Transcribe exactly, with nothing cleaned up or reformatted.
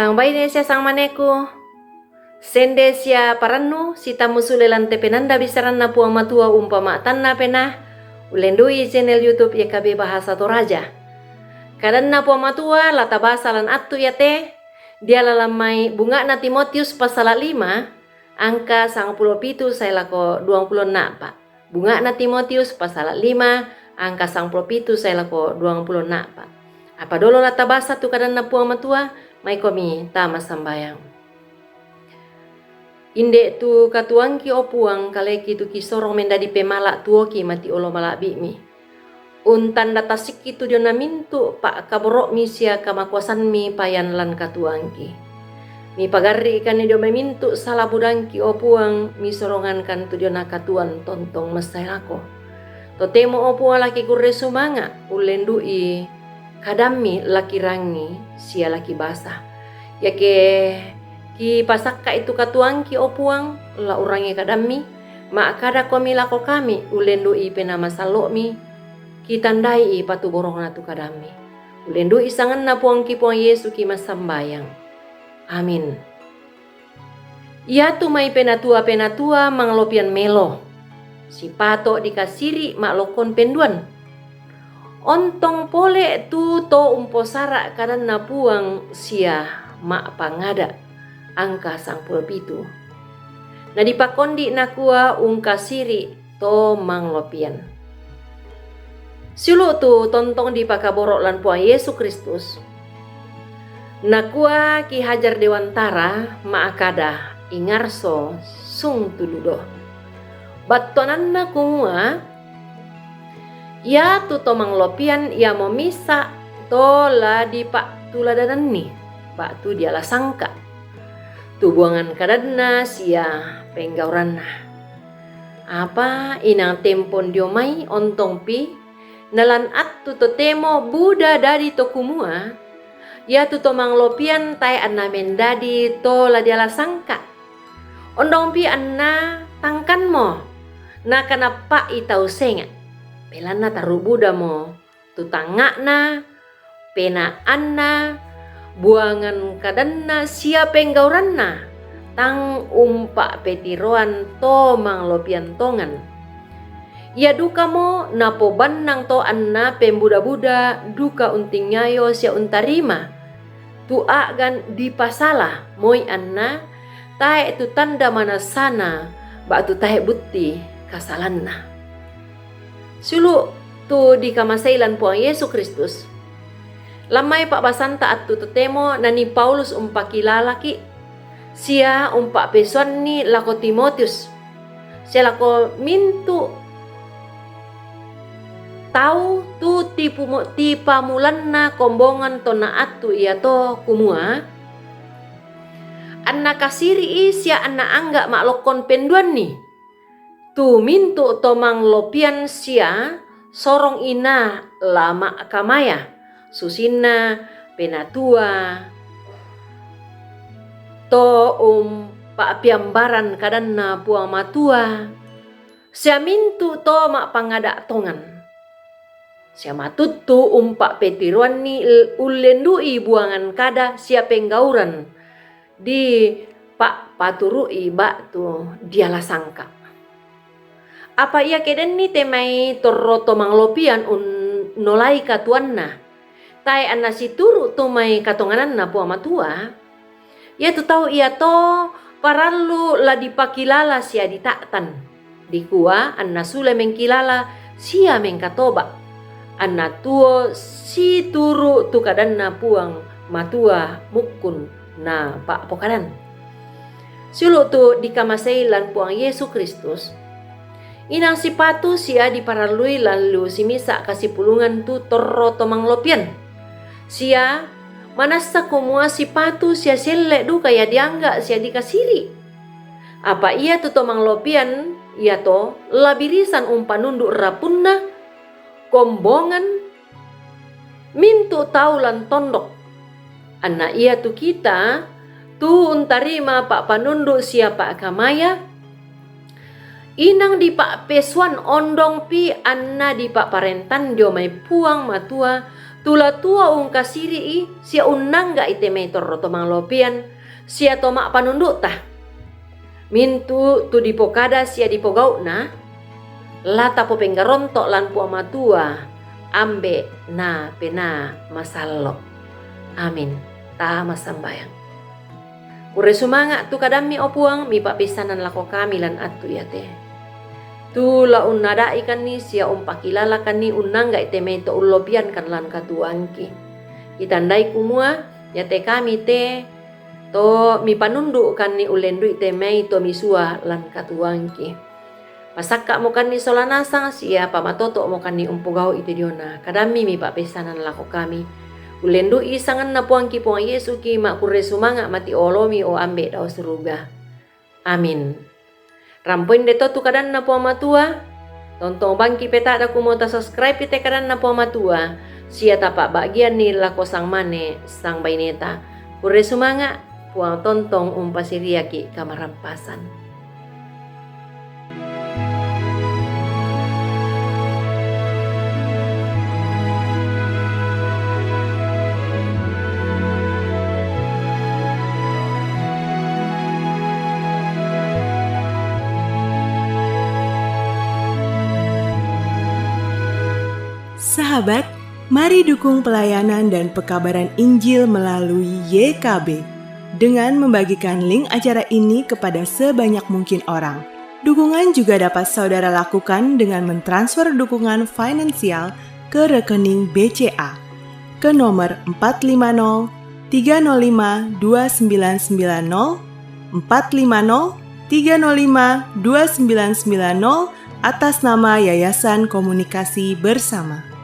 Sang baine sia sang maneku, sende sia parannu, sitammu sule lan te penanda bisaranna Puang Matua umpama tanna pena, ullendu'i channel YouTube Y K B Bahasa Toraja. Kadanna Puang Matua la tabasa lan attu iate, diala lan mai bunga'na Timotius pasala lima, angka sangpulo pitu sae lako duangpulo enna'pa. Bunga'na Timotius pasala lima, angka sangpulo pitu sae lako duangpulo enna'pa. Apa dolo la tabasa tu kadanna Puang Matua, maikomi tama sambayang. Inde tu katuoangki, o Puang, kaleki tu kisorong mendadi pemala tuoki mati olo mala'bi'mi. Untanda tasikki tu diona mintu' pa'kaboro'mi sia kamakuasanmi payan lan katuoangki. Mipagarri'kanni dio mai mintu' sala budangki, o Puang, misorongankan tu diona katuoan tontong massae lako. Totemo, o Puang, laki kurre sumanga', ullendu'i kadammi laki rangi sia laki basa. Iake kipasakka'i tu katuoangki, o Puang, la urangi kadammi, ma'kadakomi lako kami, ullendu'i Penaa Masallo'mi, kitandai'i patuborongna tu kadammi. Ullendu'i sanganna Puangki Puang Yesu ki massambayang. Amin. Iatu mai penatua-penatua manglopian melo, sipato' dikasiri' ma'lokkon penduan. Ontong pole' tu to umposara' kadanna Puang sia ma'pangada', angka sangpulo pitu. Nadipakondi' nakua ungkasiri' to manglopian. Siulu' tu tontong dipakaboro' lan Puang Yesu Kristus, nakua Ki Hajar Dewantara ma'kada, ingarso sung tuludo. Battuananna kumua, iatu to manglopian iamo misa' to la dipa'tuladananni ba'tu diala sangka' tu buangan kadanna sia penggauranna. Apa inang tempon dio mai ontongpi, nalan attu totemo buda dadi to kumua, iatu to manglopian tae' anna mendadi to la diala sangka'. Ondongpi anna tangkanmo, nakanappa'i tau senga', belanna tarru' budamo tu tangnga'na, penaanna, buangan kadanna sia penggauranna, tang umpa'petiroan to manglopian tongan. Ia dukamo napobannang to anna pembuda-buda duka untingayo sia untarima tu a'gan dipasala, moi anna tae' tu tanda manassana ba'tu tae' butti kasalanna. Siulu' tu dikamasei lan Puang Yesu Kristus, lammai pa'basanta attu totemo nanii Paulus umpakilalaki' sia umpa'pesuanni lako Timotius sia lako mintu' tau tu tipumu-, tipamulanna kombongan tonna attu iato, kumua, anna kasiri'i sia anna angga' ma'lokkon penduanni tu mintu' to manglopian sia sorong inaa la ma'kamaya, susinna penatua to umpa'peambaran kadanna Puang Matua, sia mintu' to ma'pangada' tongan, sia matuttu umpa'petiroanni l-, ullendu'i buangan kada sia penggauran dipa'paturu'i ba'tu diala sangka'. Apa iake denni te mai torro to manglopian unnolai katuoanna, tae' anna situru' tu mai katongananna Puang Matua, iatu tau iato parallu la dipakilala sia dita'tan, dikua anna sule mengkilala sia mengkatoba', anna tuo situru' tu kadanna Puang Matua mukkun napa'pokadan. Siulu' tu dikamasei lan Puang Yesu Kristus, inang sipatu sia diparallui lan lu simisa' kasipulungan tu torro to manglopian, sia manassa kumua sipatu sia selle duka ia diangga' sia dikasiri'. Apa iatu to manglopian iato la birisan umpanundu' rapunna kombongan mintu' tau lan tondok. Anna iatu kita tu untarima pa'panundu' sia pa'kamaya, inang dipa'pesuan ondongpi anna dipa'parentan dio mai Puang Matua Tu la tuo ungkasiri'i sia unnangga'i te mai torro to manglopian sia to ma'panundu'ta. Mintu' tu dipokada sia dipogau'na, la tapopenggaronto' lan Puang Matua, Ambe' na Penaa Masallo'. Amin. Tama sambayang. Kurre sumanga' tu kadammi, o Puang, mipa'peissanan lako kami lan attu iate. Tu la unnada'ikanni sia umpakilalakanni unnangga'i te mai to ullopiankan lan katuoangki. Kitandai kumua iate kami te to mipanundu'kanni ullendu'i te mai to misua lan katuoangki. Pasakka'mokanni sola nasang sia pamatoto'mokanni umpogau'i te diona kadammi mipa'peissanan lako kami. Ullendu'i sanganna Puangki Puang Yesuki ma'kurre sumanga' mati olomi, o Ambe' dao suruga. Amin. Rampoinde to tu kadanna Puang Matua, tontong bangki peta'da kumua tasubscribe te kadanna Puang Matua, sia tapa'ba'gianni lako sangmane sangbaineta. Kurre sumanga', Puang tontong umpasiriaki' kamarampasan. Sahabat, mari dukung pelayanan dan pekabaran Injil melalui Y K B dengan membagikan link acara ini kepada sebanyak mungkin orang. Dukungan juga dapat saudara lakukan dengan mentransfer dukungan finansial ke rekening B C A ke nomor empat lima nol tiga nol lima dua sembilan sembilan nol, empat lima nol tiga nol lima dua sembilan sembilan nol, atas nama Yayasan Komunikasi Bersama.